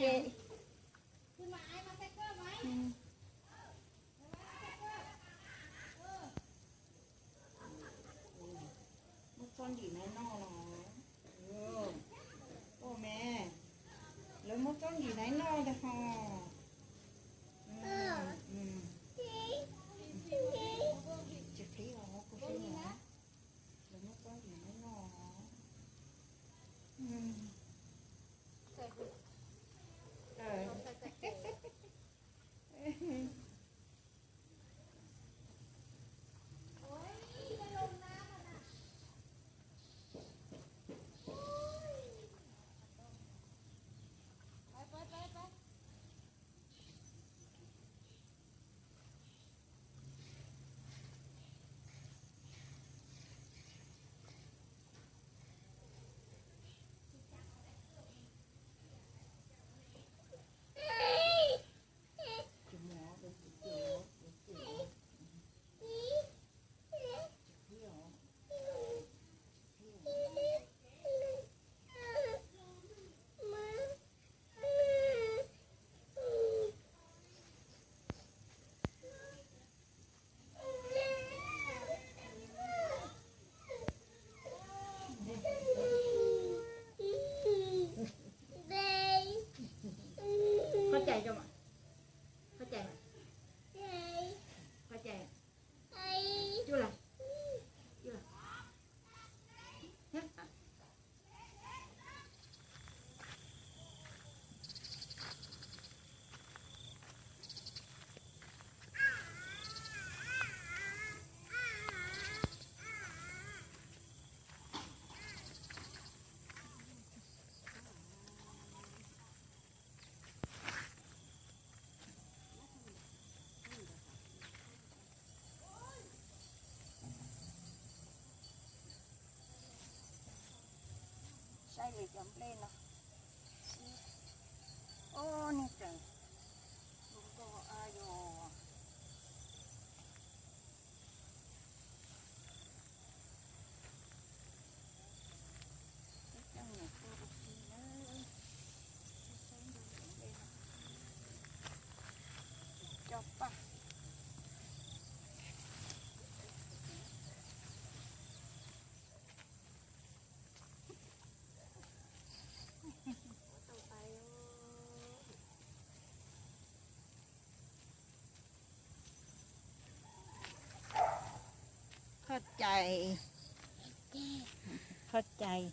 Muab txob ntim naiv noj los. Ua me, lawv muab txob ntim naiv noj ntag ho. Tsis qhib os, kuv saib no. Lawv muab txob ntim naiv noj. Qhov cai, qhov cai, qhov cai, cua las, cua las. Saib li cov nplej no. Ub, niag tseem zoo nkauj a yog. Peb coj niam tuaj ua si na. Coj paj. Qhov cai, qhov cai.